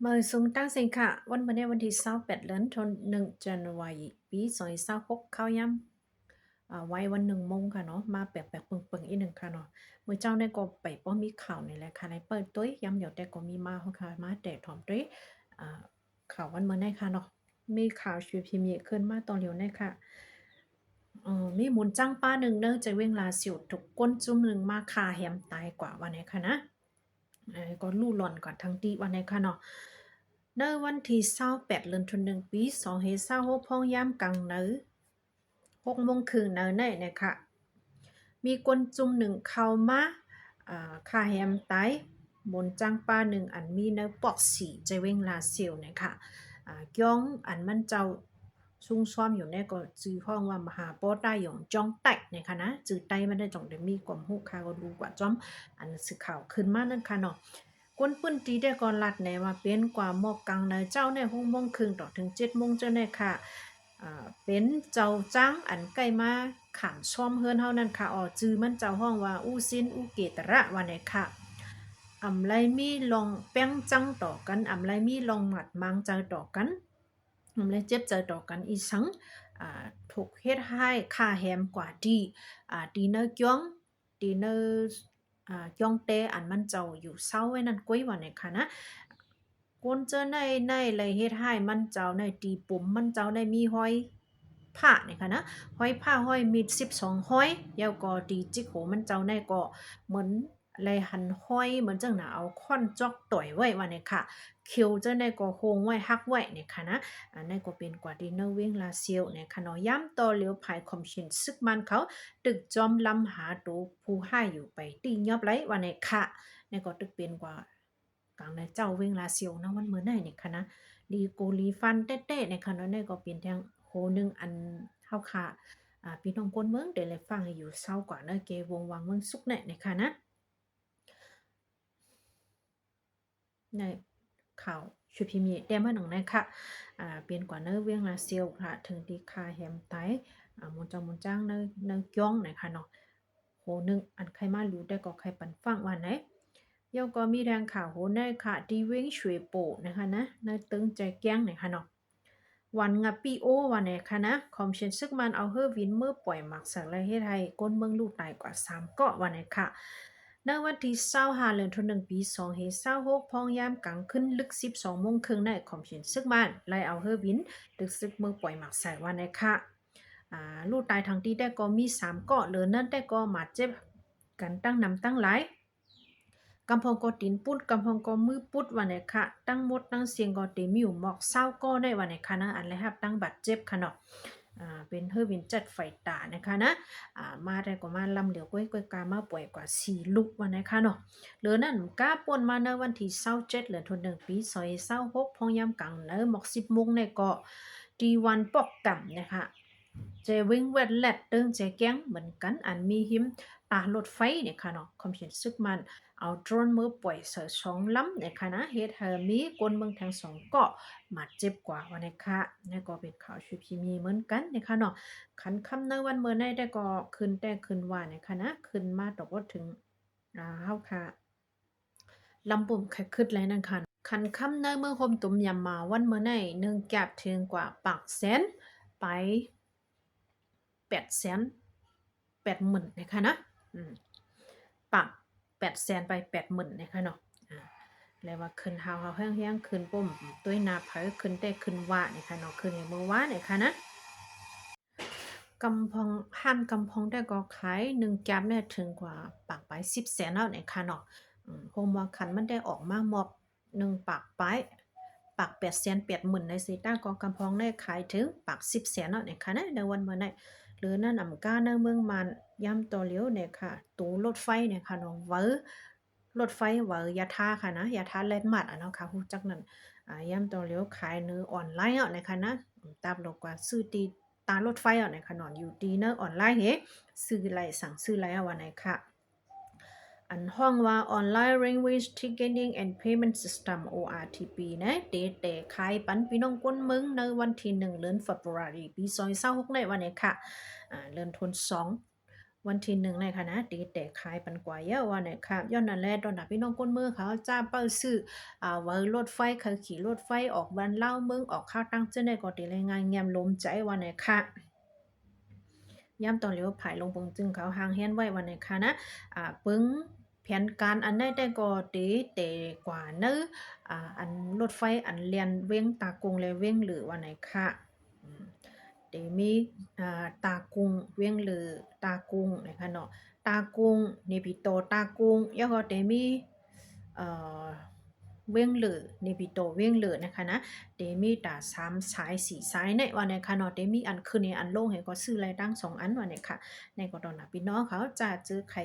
ມາສູງຕັ້ງເສັງຂະ ວັນມື້ນີ້ວັນທີຊາວແປດ ເດືອນທີໜຶ່ງ ຈັນວາຣີ ປີສອງພັນຊາວຫົກ ເຂົ້າຍາມ ອາ ໄວວັນໜຶ່ງໂມງຄ່ະເນາະ ມາແປກໆເປິງໆອີກໜຶ່ງຄ່ະເນາະ. ມື້ເຊົ້ານີ້ກໍໄປພໍມີຂ່າວນີ້ແຫຼະຄ່ະ ໄດ້ເປີດຕົວຍາມດຽວ ແຕ່ກໍມີມາ ເຮົາຄ່ະມາແຕະຖອມຕົວ ອາ ຂ່າວວັນມື້ນີ້ຄ່ະເນາະ. ມີຂ່າວຊຸຍພີມີຂຶ້ນມາຕອນຫຼຽວນີ້ຄ່ະ ເອີ ມີໝູນຈ້າງປ່າໜຶ່ງເນີ ໃຈເວັງລາຊຽວ ຖືກຄົນຈຸ່ມໜຶ່ງມາຂ້າແຮມຕາຍກວ່າວ່າແນ່ຄ່ະນະ. ເອີ ກໍຮູ້ລ້ອນກວ່າທັງຕິວ່າແນ່ຄ່ະເນາະ. ໃນວັນທີຊາວແປດ ເດືອນທີໜຶ່ງ ປີສອງພັນຊາວຫົກ ພ້ອມຍາມກາງໃນ ຫົກໂມງເຄິ່ງໃນແນ່ໆຄ່ະ ມີຄົນຈຸ່ມໜຶ່ງເຂົ້າມາ ອາ ຂ້າແຮມຕາຍໝູນຈ້າງປ່າໜຶ່ງ ອັນມີໃນປອກສີ່ ໃຈເວັງລາຊຽວແນ່ຄ່ະ. ອາ ກ້ອງອັນມັນເຈົ້າຊຸ່ມຊອມຢູ່ແນ່ກໍຈື່ຮ້ອງວ່າ ມະຫາປໍຕາຢອງຈ້ອງໄຕ້ແນ່ຄ່ະນະ. ຈື່ໄຕ້ມັນໄດ້ ຈ່ອງໄດ້ມີຄວາມຮູ້ຄ່ະ ກໍຮູ້ກວ່າຈ້ອມ ອັນສື່ຂ່າວຂຶ້ນມານັ້ນຄ່ະເນາະ. ຄົນພື້ນທີ່ໄດ້ກໍລັດແນ່ວ່າເປັນກວ່າໝອກກາງໃນເຈົ້າແນ່ ຫົກໂມງເຄິ່ງຕໍ່ເຖິງເຈັດໂມງເຈົ້າແນ່ຄ່ະ. ເປັນເຈົ້າຈ້າງອັນໃກ້ມາຂ້າມຊອມເຮືອນເຮົານັ້ນຄ່ະ. ເອົາ ຈື່ມັນເຈົ້າຮ້ອງວ່າ ອູຊິນ ອູເກຕະຣະ ວ່າແນ່ຄ່ະ. ອຳໄລມີລອງແປ້ງຈັງຕໍ່ກັນ ອຳໄລມີລອງໝາດໝາງໃຈຕໍ່ກັນ ອຳໄລເຈັບໃຈຕໍ່ກັນອີ່ສັງ ອາ ຖືກເຮັດຮ້າຍຂ້າແຮມກວ່າທີ່ ອາ ທີ່ເນີກ້ອງ ທີ່ເນີ ອາ ກ້ອງແຕ່ອັນມັນເຈົ້າຢູ່ເຊົາໄວ້ນັ້ນກ້ວຍວ່າແນ່ຄ່ະນະ. ຄົນເຈົ້າໃນໃນໄລເຮັດຮ້າຍມັນເຈົ້າໃນ ຕີປຸມມັນເຈົ້າໃນມີຮອຍພ້າແນ່ຄ່ະນະ ຮອຍພ້າ ຮອຍມີດສິບສອງຮອຍ ແລ້ວກໍຕີຈິກໂຫມັນເຈົ້າໃນກໍເໝືອນໄລຫັນຮອຍເໝືອນຈັ່ງໜາເອົາຄ້ອນຈອກຕ່ອຍໄວ້ວ່າແນ່ຄ່ະ. ເຂົວເຈົ້າໃນກໍໂຮງໄວ້ ຫັກໄວ້ແນ່ຄ່ະນະ. ອັນນັ້ນກໍເປັນກວ່າທີ່ເນີເວັງລາຊຽວແນ່ຄ່ະເນາະ. ຍາມຕໍ່ຫຼຽວ ຝ່າຍຄອມເຊັນຊຶກມານເຂົາ ຕຶກຈອມລຳຫາໂຕຜູ້ຮ້າຍຢູ່ໄປ ຕີຍອບໄລວ່າແນ່ຄ່ະ. ນັ້ນກໍຕຶກເປັນກວ່າ ກາງໃນເຈົ້າເວັງລາຊຽວເນາະ ວັນມື້ໃນນີ້ຄ່ະນະ. ລີໂກລີຟັນແຕ້ໆແນ່ຄ່ະເນາະ. ນັ້ນກໍເປັນທາງໂຫໜຶ່ງ ອັນເຮົາຄ່ະ ອາ ພີ່ນ້ອງຄົນເມືອງໄດ້ໄດ້ຟັງຢູ່ເຊົາກວ່າເນີ ແກ່ວົງວັງເມືອງສຸກແນ່ ແນ່ຄ່ະນະ. ໃນຂ່າວຊຸຍພີມີແຕ້ມໜຶ່ງແນ່ຄ່ະ ອາ ເປັນກວ່າເນີເວັງລາຊຽວຄ່ະ ເຖິງທີ່ຂ້າແຮມຕາຍ ອາ ໝູນເຈົ້າໝູນຈ້າງເນີ ເນີກ້ອງແນ່ຄ່ະເນາະ. ໂຫໜຶ່ງ ອັນໃຄມາຮູ້ແຕ່ກໍໃຄປັນຟັງວ່າໃນ. ແລ້ວກໍມີແຫຼ່ງຂ່າວໂຫໃນຄ່ະ ທີ່ເວັງຊວຍໂປແນ່ຄ່ະນະ ໃນຕຶງແຈແກ້ງແນ່ຄ່ະເນາະ. ວັນງາປີໂອວ່າແນ່ຄ່ະນະ ຄອມເຊັນຊຶກມານເອົາເຮືອບິນເມືອປ່ອຍໝາກໃສ່ ແລະ ເຮັດໃຫ້ຄົນເມືອງຮູ້ຕາຍກວ່າສາມເກາະວ່າແນ່ຄ່ະ. ໃນວັນທີຊາວຫ້າ ເດືອນທີໜຶ່ງ ປີສອງພັນຊາວຫົກ ພ້ອມຍາມກາງຄືນລຶກສິບສອງໂມງເຄິ່ງໃນ ຄອມເຊັນຊຶກມານໄດ້ເອົາເຮືອບິນຕຶກຊຶກເມືອປ່ອຍໝາກໃສ່ວ່າແນ່ຄ່ະ. ອາ ຮູ້ຕາຍທັງຕິແຕ່ກໍມີສາມເກາະ ເຫຼືອນັ້ນແຕ່ກໍບາດເຈັບກັນຕັ້ງນຳຕັ້ງຫຼາຍ. ກຳພອງກໍຕີນປຸດ ກຳພອງກໍມືປຸດວ່າແນ່ຄ່ະ. ທັງໝົດທັງສຽງກໍເຕັມຢູ່ໝອກຊາວເກາະໄດ້ວ່າແນ່ຄ່ະນະ ອັນໄດ້ຮັບທັງບາດເຈັບຄ່ະເນາະ. ອາ ເປັນເຮືອບິນເຈັດໄຟຕາແນ່ຄ່ະນະ ອາ ມາແຕ່ກໍມາລຳດຽວກ້ວຍ ກ້ວຍກາມາປ່ອຍກວ່າສີ່ລູກວ່າແນ່ຄ່ະເນາະ. ເຫຼືອນັ້ນກະປ່ນມາໃນວັນທີຊາວເຈັດ ເດືອນທີໜຶ່ງ ປີສອງພັນຊາວຫົກ ພ້ອມຍາມກາງໃນໝອກສິບໂມງໃນເກາະ ທີ່ວັນປອກກຳແນ່ຄ່ະ ແຈເວັງແວັດແລັດ ເຕີງແຈແກ້ງເໝືອນກັນ ອັນມີຮິມຕາລົດໄຟແນ່ຄ່ະເນາະ. ຄອມເຊັນຊຶກມານເອົາໂດຣນເມືອປ່ອຍໃສ່ສອງລຳແນ່ຄ່ະນະ ເຮັດໃຫ້ມີຄົນເມືອງທັງສອງເກາະບາດເຈັບກວ່າວ່າແນ່ຄ່ະ. ນັ້ນກໍເປັນຂ່າວຊຸຍພີມີເໝືອນກັນແນ່ຄ່ະເນາະ. ຄັນຄ່ຳໃນວັນມື້ໃນແຕ່ກໍຄືນແຕ່ຄືນວ່າແນ່ຄ່ະນະ ຄືນມາຕະກອດເຖິງ ອາ ເຮົາຄ່ະ ລຳບຸມໄຄຄຶດໄລນັ້ນຄ່ະ. ຄັນຄ່ຳໃນມື້ໂຮມຕຸມຍາມມາວັນມື້ໃນ ໜຶ່ງກາບເຖິງກວ່າປາກແສນ ໄປແປດແສນ ແປດໝື່ນແນ່ຄ່ະນະ. ອືມ ປາກແປດແສນໄປແປດໝື່ນແນ່ຄ່ະເນາະ. ອາ ແລະວ່າຂຶ້ນຮາວໆແຮງໆ ຂຶ້ນປຸ້ມ ຕົວຍໜ້າໃຜ ຂຶ້ນແຕ່ຂຶ້ນວ່າແນ່ຄ່ະເນາະ ຂຶ້ນໃນມື້ວານແນ່ຄ່ະນະ. ກຳພອງ ຮ້ານກຳພອງແຕ່ກໍຂາຍໜຶ່ງກາບແນ່ເຖິງກວ່າປາກປາຍສິບແສນແລ້ວແນ່ຄ່ະເນາະ. ອືມ ໂຮງໝໍຄັນມັນໄດ້ອອກມາໝອກໜຶ່ງປາກປາຍ ປາກແປດແສນແປດໝື່ນໃນເຊຕາ ກໍກຳພອງໄດ້ຂາຍເຖິງປາກສິບແສນແລ້ວແນ່ຄ່ະນະ ໃນວັນມື້ໃນ. ເຫຼືອນັ້ນອຳກາໃນເມືອງມານ ຍາມຕໍ່ຫຼຽວແນ່ຄ່ະ ໂຕລົດໄຟແນ່ຄ່ະເນາະ ໄວ ລົດໄຟໄວຢາທາຄ່ະນະ ຢາທາແລນມາດ ອະເນາະຄ່ະ ຮູ້ຈັກນັ້ນ. ອາ ຍາມຕໍ່ຫຼຽວຂາຍໃນອອນລາຍເນາະ ໃນຂະນະ ຕາບໂລກວ່າຊື້ທີ່ຕາລົດໄຟເນາະ ໃນຂະນະ ຢູ່ທີ່ໃນອອນລາຍເຮ ຊື້ໄລ ສັ່ງຊື້ໄລວ່າໃນຂະ. ອັນຮ້ອງວ່າ Online Language Ticketing and Payment System ORTP ນະ ເຕະແຕ່ຂາຍປັນພີ່ນ້ອງຄົນເມືອງໃນວັນທີໜຶ່ງ ເດືອນ February ປີສອງພັນຊາວຫົກ ໃນວ່າໃນຂະ ອາ ເດືອນທວນສອງ ວັນທີໜຶ່ງໃນຂະນະ ຕີແຕກຂາຍປັນກວ່າເຍາະວ່າແນະຄັບ. ຍ້ອນນັ້ນແຫຼະ ຕ້ອນຮັບພີ່ນ້ອງຄົນເມືອງເຂົາຈະເປີດຊື້ ອາ ເຫວີລົດໄຟ ເຂົາຂີ່ລົດໄຟອອກບ້ານລາວເມືອງ ອອກຂ່າວຕ່າງຊາດໃດກໍຕີລາຍງານງາມລົມໃຈວ່າແນະຄັບ. ຍາມຕອນຫຼຽວ ພາຍຫຼວງເປີງຈຶງເຂົາຮ່າງແຮນໄວ້ວ່າແນະຄະນະ ອາ ເບິ່ງແຜນການອັນໃດແຕ່ກໍເຕ ແຕ່ກວ່າໃນ ອາ ອັນລົດໄຟອັນແລ່ນວຽງຕາກຸງ ແລະ ວຽງເລີວ່າແນະຄະ. ອືມ ເຕມີ ອາ ຕາກຸງ ວຽງເລີ ຕາກຸງນະຄະເນາະ ຕາກຸງ ເນປິໂຕ ຕາກຸງ ແລ້ວກໍເຕມີ ເອີ ວຽງເລີ ເນປິໂຕ ວຽງເລີນະຄະນະ ເຕມີຕາສາມສາຍ ສີ່ສາຍໃນວ່າແນະຄະເນາະ ເຕມີອັນຂຶ້ນໃຫ້ອັນລົງໃຫ້ ກໍຊື້ໄດ້ທັງສອງອັນວ່າແນະຄະ. ໃນກໍຕ້ອນຮັບພີ່ນ້ອງເຂົາຈະເຈີໄຂ່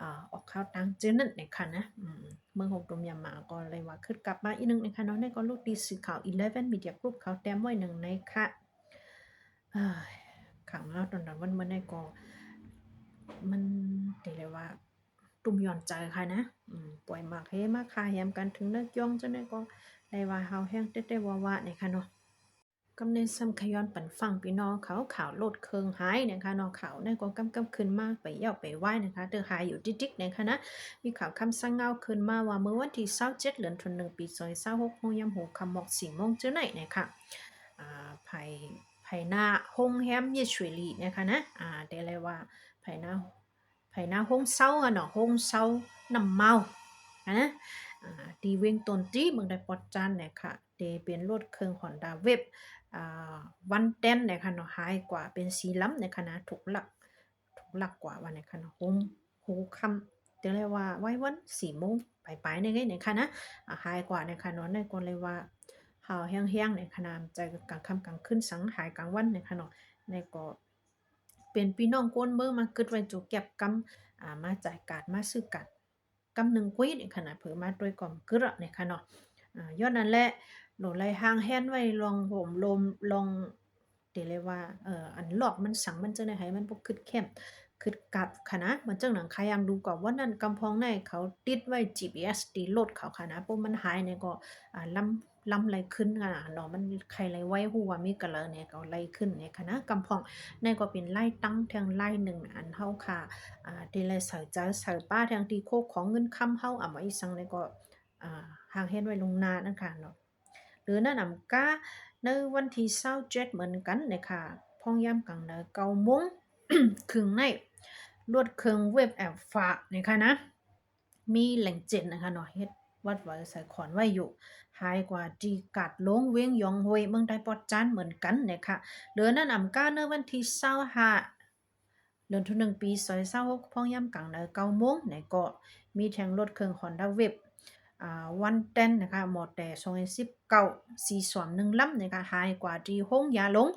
ອາ ອອກຂ່າວຕ່າງຈາກນັ້ນນະຄະນະ ອືມ ເມືອງຫົງຕຸມຍາມາກໍເລີຍວ່າຄຶດກັບມາອີກໜຶ່ງນະຄະເນາະ. ໃນກໍລູກທີ່ສື່ຂ່າວ Eleven Media Group ເຂົາແຕ້ມໄວ້ໜຶ່ງໃນຄະ. ເອີຍ ຂ້າງເຮົາຕອນນັ້ນວັນມື້ໃນກໍ ມັນເດເລີຍວ່າ ຕຸ່ມຍ້ອນໃຈຄະນະ ອືມ ປ່ອຍໝາກເຮມາຄາແຮມກັນເຖິງເນີກຢອງຈັ່ງໃດກໍໄດ້ວ່າ ເຮົາແຮງແຕ່ໆວ່າໆ ນີ້ຄະເນາະ. ກຳໃນຊ້ຳຂະຍ້ອນປັນຟັງພີ່ນ້ອງເຂົາ ຂ່າວລົດເຄື່ອງຫາຍນະຄະເນາະ. ຂ່າວໃນກໍກຳກັບຂຶ້ນມາໄປເຍົາະໄປວາຍນະຄະ ເຕີຫາຍຢູ່ຕິກໆ ນີ້ຄະນະ. ມີຂ່າວຄຳສັ່ງງາວຂຶ້ນມາວ່າ ເມື່ອວັນທີຊາວເຈັດ ເດືອນທີໜຶ່ງ ປີສອງພັນຊາວຫົກ ໂຮງຍາມຫົວຄ່ຳໝອກສີ່ໂມງເຈົ້າໃນນະຄະ ອາ ພາຍ ພາຍໜ້າໂຮງແຮມມິດສວຍລີນະຄະນະ ອາ ແຕ່ລະວ່າພາຍໜ້າ ພາຍໜ້າໂຮງເຊົ່າຫັ້ນເນາະ ໂຮງເຊົ່ານ້ຳເມົາຫັ້ນນະ ອາ ທີ່ວຽງຕົ້ນຕີ ເມືອງໄດປອດຈານນະຄະ. ເດເປັນລົດເຄື່ອງ Honda Wave ອາ ວັນແຕນນະຄະເນາະ ຫາຍກວ່າເປັນສີ່ລຳນະຄະນະ ຖືກລັກ ຖືກລັກກວ່າວ່ານະຄະເນາະ ໂຮງ ຫົວຄ່ຳ ແຕ່ລະວ່າໄວວັນສີ່ໂມງປາຍໆ ນີ້ໄງນະຄະນະ ອາ ຫາຍກວ່ານະຄະເນາະ. ໃນກໍເລີຍວ່າ ເຮົາແຮງໆ ນະຄະນະ ໃຈກາງຄ່ຳກາງຄືນສັງ ຫາຍກາງວັນນະຄະເນາະ. ໃນກໍ ເປັນພີ່ນ້ອງຄົນເມືອງມາກຶດໄວ້ໂຈແກັບກຳ ອາ ມາຈ່າຍກາດ ມາຊື້ກາດກຳໜຶ່ງກຸ້ຍນີ້ຂະນະ ເຜີມາດ້ວຍຄວາມກຶດນີ້ຂະເນາະ. ອາ ຍ້ອນນັ້ນແຫຼະ ໂລໄລຮ່າງແຮນໄວ້ລອງໂຮມລົມ ລອງ ເດເລີຍວ່າ ເອີ ອັນລອກມັນສັງ ມັນຈັ່ງໃດໃຫ້ມັນບໍ່ຄຶດແຄບ ຄຶດກັບຂະນະ. ມັນຈັ່ງໜັງຄາຍາມດູກວ່າ ວັນນັ້ນກຳພອງໃນເຂົາຕິດໄວ້ ຈີພີເອສ ທີ່ລົດເຂົາຂະນະ ພວກມັນຫາຍນີ້ກໍ ອາ ລຳ ລຳໄລ່ຂຶ້ນຫັ້ນນະເນາະ ມັນໄຄໄລ່ໄວ ຮູ້ວ່າມີກະເລີແດ່ກໍໄລ່ຂຶ້ນນີ້ຂະນະ. ກຳພອງໃນກໍເປັນລາຍຕັ້ງແທ່ງລາຍໜຶ່ງ ອັນເຮົາຄາ ອາ ທີ່ໄດ້ໃສ່ໃຈໃສ່ປາ ແທ່ງທີ່ໂຄຂອງເງິນຄຳເຮົາ ອາ ມາອີ່ສັງນີ້ກໍ ອາ ຮ່າງແຮນໄວ້ລ່ວງໜ້ານັ້ນຂະເນາະ. ຫຼືນັ້ນອຳກາ ໃນວັນທີຊາວເຈັດເໝືອນກັນນີ້ຂະ ພອງຍາມກາງໃນເກົ້າໂມງ ຄຶ່ງໃນ ລົດເຄື່ອງ Wave Alpha ນີ້ຂະນະ ມີແຫຼງເຈັນນະຄະເນາະ ເຮັດວັດໄວ້ໃສ່ຂອນໄວ້ຢູ່ ຫາຍກວ່າທີ່ກາດໂລງວຽງຢອງໂຮຍ ເມືອງໄດປອດຈານເໝືອນກັນນະຄະ. ເຫຼືອນັ້ນອຳກາ ໃນວັນທີຊາວຫ້າ ເດືອນທີໜຶ່ງ ປີສອງພັນຊາວຫົກ ພອງຍາມກາງໃນເກົ້າໂມງນະ ກໍມີແທ່ງລົດເຄື່ອງ Honda Wave ອາ ວັນແຕນນະຄະ ມໍແຕສອງພັນສິບເກົ້າ ສີສວມໜຶ່ງລຳນະຄະ ຫາຍກວ່າທີ່ໂຮງຢາຫຼວງ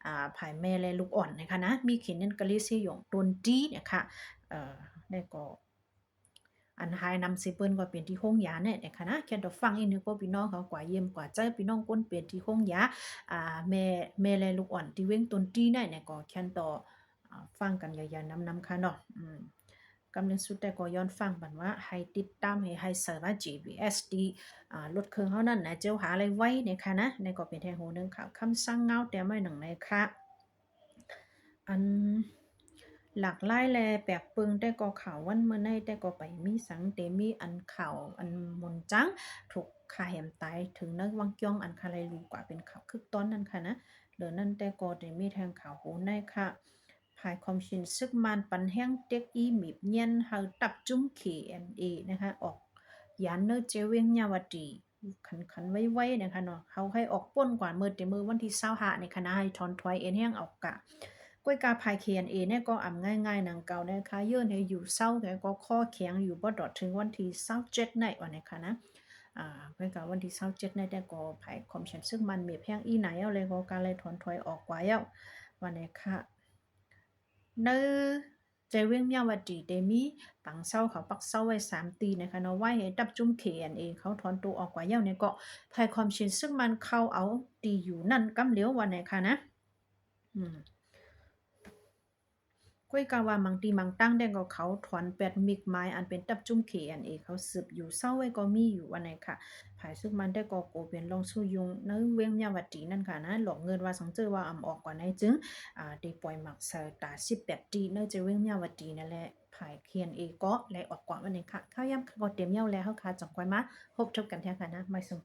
ອາ ພາຍແມ່ ແລະ ລູກອ່ອນນະຄະນະ ມີເຂດເໜັນກະລີເຊຢອງຕົ້ນຕີນະຄະ. ເອີ ແລະກໍ ອັນຫາຍນຳເຊເປິ້ນກໍເປັນທີ່ໂຮງຢາແນ່ນະຄະນະ. ແຄນຕໍ່ຟັງອີກໜຶ່ງ ພວກພີ່ນ້ອງເຮົາກວ່າຢ້ຽມກວ່າເຈີພີ່ນ້ອງຄົນເປັນທີ່ໂຮງຢາ ອາ ແມ່ ແມ່ ແລະ ລູກອ່ອນທີ່ວຽງຕົ້ນຕີໃນນະ ກໍແຄນຕໍ່ ອາ ຟັງກັນຍາວໆນຳໆ ຄະເນາະ. ອືມ ກຳເນີດສຸດແຕ່ກໍຍ້ອນຟັງບັນວ່າ ໃຫ້ຕິດຕາມ ໃຫ້ ໃຫ້ໃສ່ວ່າ ຈີພີເອສ ທີ່ ອາ ລົດເຄື່ອງເຮົານັ້ນນະ ເຈົ້າຫາໄດ້ໄວນະຄະນະ. ໃນກໍເປັນແທ່ງໂຮໜຶ່ງ ຂ່າວຄຳສັ່ງງາວແຕ້ມໄວ້ໜຶ່ງນະຄະ. ອັນຫຼາກຫຼາຍ ແລະ ແປກເປິງ ແຕ່ກໍຂ່າວວັນມື້ໃນ ແຕ່ກໍໄປມີສັງ ແຕ່ມີອັນຂ່າວ ອັນມົນຈາງ ຖືກຂ້າແຮມຕາຍ ເຖິງໃນວັງກຽງ ອັນຂ້າໄລ່ລູກວ່າເປັນຂ່າວຄຶກຕອນນັ້ນຂະນະ. ເຫຼືອນັ້ນແຕ່ກໍໄດ້ມີແທ່ງຂ່າວໂຫນໃນຂະ ພາຍຄອມຊິນຊຶກມານ ປັນແຮງເຕັກອີໝີບແຍນ ໃຫ້ຕັບຈຸ້ມ ເຄເອັນເອ ນະຄະ ອອກຢານເນີ ເຈວຽງຍາວະຕີ ຂັນໆ ໄວໆ ນະຄະເນາະ. ເຂົາໃຫ້ອອກປົ້ນກວ່າເມື່ອແຕ່ມື້ວັນທີຊາວຫ້ານີ້ຂະນະ ໃຫ້ຖອນຖອຍເອັນແຮງອອກກະ. ກ້ວຍກາພາຍ ເຄເອັນເອ ນີ້ກໍອຳງ່າຍໆ ໜັງເກົ່ານະຄະ ເຢີ້ນໃຫ້ຢູ່ເຊົາ ແຕ່ກໍຂໍ້ແຂງຢູ່ບໍ່ຕອດເຖິງວັນທີຊາວເຈັດໃນວ່ານີ້ຂະນະ. ອາ ກ້ວຍກາວັນທີຊາວເຈັດໃນ ແຕ່ກໍພາຍຄອມເຊັນຊຶກມັນມີພຽງອີ່ໜ້ອຍແລ້ວ ແລ້ວກໍກະເລີຍຖອນຖອຍອອກກວ່າແລ້ວວ່ານີ້ຂະ. ໃນ ໃຈວຽງມຽວາຕີ ໄດ້ມີປາງເຊົາເຂົາປັກເຊົາໄວ້ສາມຕີນະຄະເນາະ ໄວ້ໃຫ້ດັບຈຸ້ມ ເຄເອັນເອ ເຂົາຖອນໂຕອອກກວ່າແລ້ວນີ້ ກໍພາຍຄວາມຊິນຊຶກມັນເຂົ້າເອົາຕີຢູ່ນັ້ນກຳຫຼຽວວ່າແນ່ຄະນະ. ອືມ ໂຄ ກາວ່າ ບາງທີ່ບາງຕັ້ງແດ່ກໍເຂົາຖອນແປດມິກໝາຍ ອັນເປັນຕັບຈຸ້ມ KNA ເຂົາສືບຢູ່ເຊົາໄວ້ກໍມີຢູ່ວ່ານັ້ນຄ່ະ. ຝ່າຍຊຶກມັນແດ່ກໍໂກເປັນລອງສູ້ຍຸງໃນເວງມຍາວະຕີນັ້ນຄ່ະນະ ຫຼອກເງິນວ່າສັງເຈີວ່າອຳອອກກວ່າໃນຈຶ່ງ ອາ ໄດ້ປ່ອຍໝາກໃສ່ຕາສິບແປດຕີໃນເວງມຍາວະຕີນັ້ນແຫຼະ. ຝ່າຍ KNA ກໍໄລ່ອອກກວ່າວ່ານັ້ນຄ່ະ. ຂ່າວຍາມຄ່ຳກໍເຕັມຍາວແລ້ວ ເຮົາຄ່ະຈັ່ງຄ່ອຍມາພົບທົບກັນເທື່ອຄ່ະນະ ມາຍສົງ